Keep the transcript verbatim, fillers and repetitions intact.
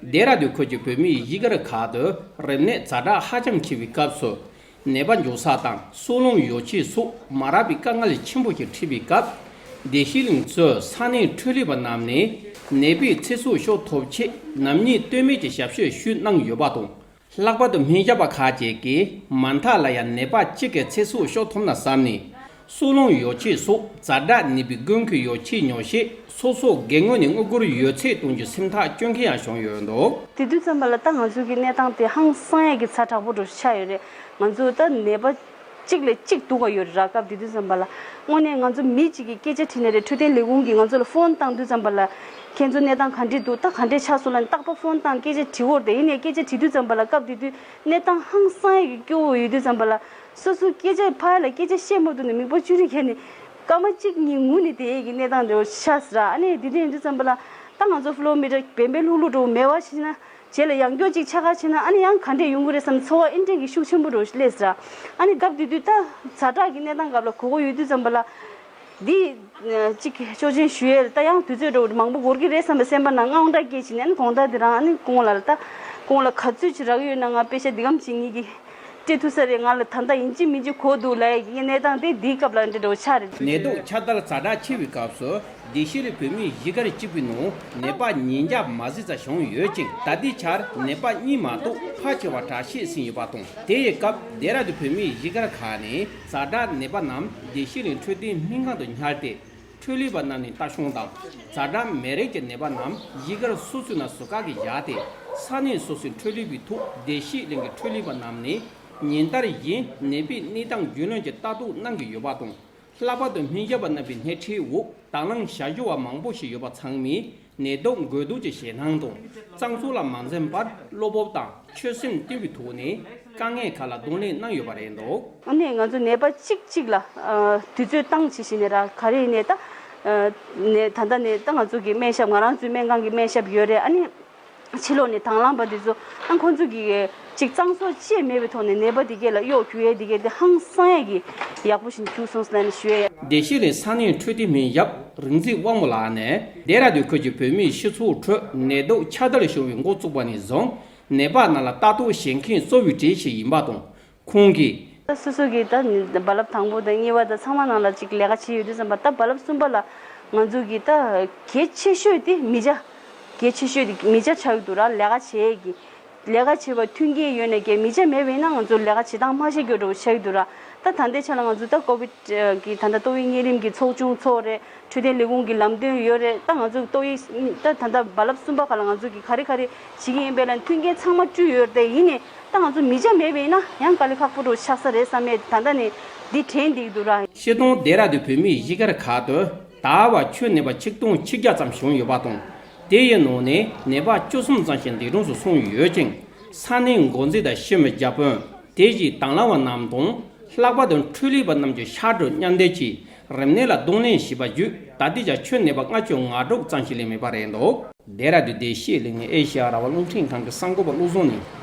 ལྡེ་ར་ལྡུན་ཁུལ་གྱི་བོད་མིའི་གཞིས་སྒར་ཁག་ཏུ་རིམས་ནད་ཛ་དྲག་ཧ་ཅང་ཆེ་བའི་སྐབས་སུ། ནད་པ་འབྱུང་ས་དང་སྲོག་རླུང་ཡོ་བྱད་སོགས་མ་རག་པའི་དཀའ་ངལ་ཆེན་པོ་ཞིག་འཕྲད་པའི་སྐབས། བདེ་སྐྱིད་གླིང་གཙོས་ས་གནས་འཕྲོད་ལས་པ་རྣམས་ནས་ནད་པའི་ཚེ་སྲོག་སྐྱོབ་ཐབས་ཆེད་ནམ་ཉིན་ལྟོས་མེད་ཀྱི་ཞབས་ཞུ་ཞུས་གནང་ཡོད་པ་དང་། ལྷག་པར་དུ་སྨན་ཞབས་པ་ཁག་ཅིག་གིས་མ་མཐའ་ལ་ཡང་ནད་པ་གཅིག་གི་ཚེ་སྲོག་སྐྱོབ་ཐུབ་ན་བསམ་ནས། སྲོག་རླུང་ཡོ་བྱད་སོགས་ཛ་དྲག་ནད་པའི་དགོས་མཁོའི་ཡོ་བྱད་ཉོ་ཆེད་སོ་སོ་སྒེར་ངོས་ནས་དངུལ་སྒོར་ཡོད་ཚད་གཏོང་རྒྱུའི་སེམས་ཐག་གཅོད་མཁན་ཡང་བྱུང་ཡོད་འདུག། དེ་དུས་ཙམ་པ་ལ་ད་ང་ཚོ་གི་གནས་སྟངས་དེ་ཧང་སང་ཡས་ཀྱི་ཚ་དྲག་པོ་འདྲ་ཆགས་ཡོད་རེད། ང་ཚོ་ད་ནད་པ་གཅིག་ལས་གཅིག་སྡུག་ག་ཡོད་རེད་ར། སྐབས་དེ་དུས་ཙམ་པ་ལ་དངོས་གནས་ང་ཚོ་མི་གཅིག་གིས་སྐད་ཆ་དྲིས་ནས་རེད། འཕྲོད་བསྟེན་ལས་ཁུངས་ཀྱིས་ང་ཚོ་ལ་ཕོན་བཏང་དུས་ཙམ་པ་ལ་ཁྱེད་ཚོ་གནས་སྟངས་ག་འདྲས་འདུག་ད་ག་འདྲས་ཆགས་སོང་ལབ་ནས་རྟག་པར་ཕོན་བཏང་སྐད་ཆ་དྲི་འོར་དེ་ཡིན་ནས་སྐད་ཆ་དྲི་དུས་ཙམ་པ་ལ་སྐབས་དེ་དུས་གནས་སྟངས་ཧང་སང་ཡས་ཀྱི་སྐྱོ་བོ་ཡོད་དུས་ཙམ་པ་ལ་སོ་སོ་སྐད་ཆ་ཕར་ལ་སྐད་ཆ་བཤད་མ་ཐུབ་ནས་མིག་པ་ཅུ་རི་ཁྱེར་ནས་སྐར་མ་གཅིག་གཉིས་ངུ་ནས་བསྡད་ཡས་ཀྱི་གནས་སྟངས་འདྲ་བོ་ཆགས་སོང་ར། ཨ་ནི་དེ་དུས་ཡིན་དུས་ཙམ་པ་ལ་ད་ང་ཚོ་ཕུ་ལོ་མི་ཊར་བེམ་པོའི་ལྷུག་ལྷུག་འདྲ་བོ་མེད་པ་ཞིག་ན། རྗེས་ལ་ཡང་སྐྱོ་གཅིག་ཆགས་ཁ་ཕྱིན་ན་ཨ་ནི་ཡང་ག་འདྲས་ཡོང་གི་རེད་བསམ་ཚོར་བ་ཨེ་འདྲས་ཀྱི་ཤུགས་ཆེན་པོ་རུ་སླེབས་ཟེར། ཨ་ནི་སྐབས་དེ་དུས་ད་ཛ་དྲག་གི་གནས་སྟངས་སྐབས་ལ་གོ་གོ་ཡོད་དུས་ཙམ་པ་ལ། འདི་གཅིག་ཆོག་མཆན་ཞུ་ཡས་ད་ཡང་དུས་ཚོད་འགྲོ་མང་པོ་འགོར་གི་རེད་བསམ་པའི་སེམས་པ་ནང་དངངས་སྐྲག་སྐྱེས་ཕྱིན་ཨ་ནི་དགོང་དག་དེ་རང་ཨ་ནི་ཁོང་ལ་ད་ཁོང་ལ་ག་ཚོད་ཅིག་རག་ཡོད་ན་ང་པེ་ཤ་འདི་གམ་ཅིག་ཉིད་ཀྱི་སྤྲད་ཐུབ་ས་རེད། ང་ལ་ད་ལྟ་ཡིན་གཅིག་མིན་གཅིག་གོ་འདུག་ལབ་ཡས་ཀྱི་གནས་སྟངས་དེ་འདིའི་སྐབས་ལ་འདི་འདྲ་བོ་ཆགས་རེད། ནད་དུག་ཁྱབ་གདལ་ཛ་དྲག་ཆེ་བའི་སྐབས་སུ། བདེ་སྐྱིད་གླིང་བོད་མིའི་གཞིས་སྒར་གཅིག་པུའི་ནང་ནད་པ་ཉིས་བརྒྱ་མ་ཟིན་ཙམ་བྱུང་ཡོད་ཅིང་། ད་ལྟའི་ཆར་ནད་པ་གཉིས་མ་གཏོགས་ཕལ་ཆེ་བ་དྲག་སྐྱེད་ཟིན་ཡོད་པ་དང་། དེ་ཡི་སྐབས་ལྡེ་ར་ལྡུན་བོད་མིའི་གཞིས་སྒར་ཁག་ནས་ཛ་དྲག་ནད་པ་རྣམས་བདེ་སྐྱིད་གླིང་འཕྲོད་བསྟེན་སྨན་ཁང་དུ་ཉར་ཏེ། འཕྲོད་ལས་པ་རྣམས་ནས་ལྟ་སྐྱོང་དང་། ཛ་དྲག་མི་རིགས་ཀྱི་ནད་པ་རྣམས་གཞིས་སྒར་སོ་སོའི་ནང་ཟུར་བཀག་གིས་བཞག་སྟེ། ས་གནས་སོ་སོའི་འཕྲོད་ལས་པའི་ཐོག་བདེ་སྐྱིད་གླིང་གི་འཕྲོད་ལས་པ་རྣམས་ནས་ཉིན་ལྟར་བཞིན་ནད་པའི་གནས་སྟངས་རྒྱུས་ལོན་གྱི་ལྟ་རྟོག་གནང་གི་ཡོད་པ་དང་། ལྷག་པར་དུ་སྨན་ཞབས་པ་རྣམ་པའི་སྣེ་ཁྲིད་འོག་དང་བླངས་བྱ་ཞུ་བ་མང་པོ་ཞིག་ཡོད་པ་ཚང་མས་ནད་དུག་འགོས་དུག་གི་ཞེད་སྣང་དང་གཙང་བཙོག་ལ་མ་འཛེམས་པར་བློ་སྤོབས་དང་ཆོད་སེམས་བསྟེན་པའི་ཐོག་ནས་དཀའ་ངལ་ཁག་ལ་གདོང་ལེན་གནང་ཡོད་པ་རེད་འདུག། ཨ་ནི་ང་ཚོ་ནད་པ་གཅིག་གཅིག་ལ་ཨ་དུས་ཚོད་བཏང་བྱེད་བཞིན་ནས་ར་ག་རེ་ཡིན་ནས་ད་ཨ་ནས་ད་ལྟ་ནས་ད་ང་ཚོ་གི་སྨན་ཞབས་ང་རང་ཚོའི་སྨན་ཁང་གི་སྨན་ཞབས་ཡོད་རེད། ཨ་ནི་ཕྱི་ལོགས་ནས་དང་བླངས་པ་འདི་ཚོ་ཨ་ཁོང་ཚོ་གི་ཅིག་གཙང་བཙོག་ཅེས་མེད་པའི་ཐོག་ནས་ནད་པ་འདི་གས་ལ་གཡོག་རྒྱུག་ཡས་འདི་གས་དེ་ཧང་སང་ཡས་ཀྱི་ཡག་པོ་ཞིག་རྒྱུགས་སོང་ཟེར་ནས་ཞུ་ཡས། བདེ་སྐྱིད་གླིང་ས་གནས་འཕྲོད་བསྟེན་སྨན་ཞབས་རིག་འཛིན་དབང་མོ་ལགས་ནས་ལྡེ་ར་ལྡུན་ཁུལ་གྱི་བོད་མིའི་སྤྱི་ཚོགས་ཁྲོད་ནད་དུག་ཁྱབ་གདལ་བྱུང་བའི་འགོ་བཙུགས་པ་ནས་བཟུང་ནད་པ་རྣམས་ལ་ལྟ་རྟོག་བྱེད་མཁན་གཙོ་བོའི་གྲས་ཤིག་ཡིན་པ་དང་། ཁོང་གིས། ད་སོ་སོ་གིས་ད་རྦ་རླབས་དང་པོ་དང་གཉིས་པ་དང་ཚང་མ་ནང་ལ་ཅིག་ལས་ཀ་བྱེད་ཡོད་དུས་ཙམ་པ་ད་རྦ་རླབས་གསུམ་པ་ལ་ང་ཚོ་གིས་ད་གལ་ཆེ་ཤོས་དེ་མི་ཆ། གལ་ཆེ་ཤོས་དེ་མི་ཆ་ཆགས་ཀྱི་འདུག་ར། ལས་ཀ་བྱེད་ཀྱི། ལས་ཀ་བྱེད་པར་མཐུན་རྐྱེན་ཡོད་ནས་ཀྱང་མི་ཆ་མེད་པ་ཡིན་ན་ང་ཚོ་ལས་ཀ་བྱེད་སྟངས་མ་ཤེས་ཀྱི་འདྲ་བོ་ཆགས་ཀྱི་འདུག་ར། ད་ད་ལྟའི་ཆ་ལ་ང་ཚོ་ད་ཀོ་བིད་ཀྱི་ད་ལྟ་ཏོག་དབྱིབས་གཉན་རིམས་ཀྱི་ཚོགས་ཆུང་ཚོགས་རེད། འཕྲོད་བསྟེན་ལས་ཁུངས་ཀྱི་ལམ་སྟོན་ཡོད་རེད། ད་ང་ཚོ་ཏོག་དབྱིབས་ད་ད་ལྟ་རྦ་རླབས་གསུམ་པ་ཁ་ལ་ང་ཚོ་གིས་ག་རེ་ག་རེ་བྱེད་ཀྱི་ཡིན་པས་ལ་མཐུན་རྐྱེན་ཚང་མ་བསྐྲུན་ཡོད་རེད། ཡིན་ནའི་ད་ང་ཚོ་མི་ཆ་མེད་པ་ཡིན་ན་ཡང་དཀའ་ལས་ཁག་པོ་འདྲ་བོ་ཆགས་ས་རེད་བསམ་ཡས་ད་ལྟ་ནས་འདི་དྲན་བསྡད་ཀྱི་འདུག་ར། སྤྱིར་བཏང་ལྡེ་ར་ལྡུན་བོད་མིའི་གཞིས་སྒར་ཁག་ཏུ་ད་བར་ཁྱོན་ནད་པ་ཆིག་སྟོང་ཆིག་བརྒྱ་ཙམ་བྱུང་ཡོད་པ་དང་། དེ་ཡི་ནང་ནས་ནད་པ་བཅུ་གསུམ་ཙམ་ཞིག་འདས་གྲོངས་སུ་སོང་ཡོད་ཅིང་། ས་གནས་འགོ་འཛིན་དང་སྤྱི་མི་བརྒྱ་དཔོན། དེ་བཞིན་དང་བླངས་པ་རྣམས་དང་། ལྷག་པར་དུ་འཕྲོད་ལས་པ་རྣམས་ཀྱིས་ཤར་བགྲོད་མཉམ་འདེགས་ཀྱིས་རིམས་ནད་ལ་གདོང་ལེན་བྱས་པ་བརྒྱུད་ད་ལྟའི་ཆར་ཁྱོན་ནད་པ་ལྔ་བཅུ་ང་དྲུག་ཙམ་ཞིག་ལས་མེད་པ་རེད་འདུག། ལྡེ་ར་ལྡུན། བདེ་སྐྱིད་གླིང་། ཨེ་ཤེ་ཡ་རང་དབང་རླུང་འཕྲིན་ཁང་གི་གསར་འགོད་པ་བློ་བཟང་ནས།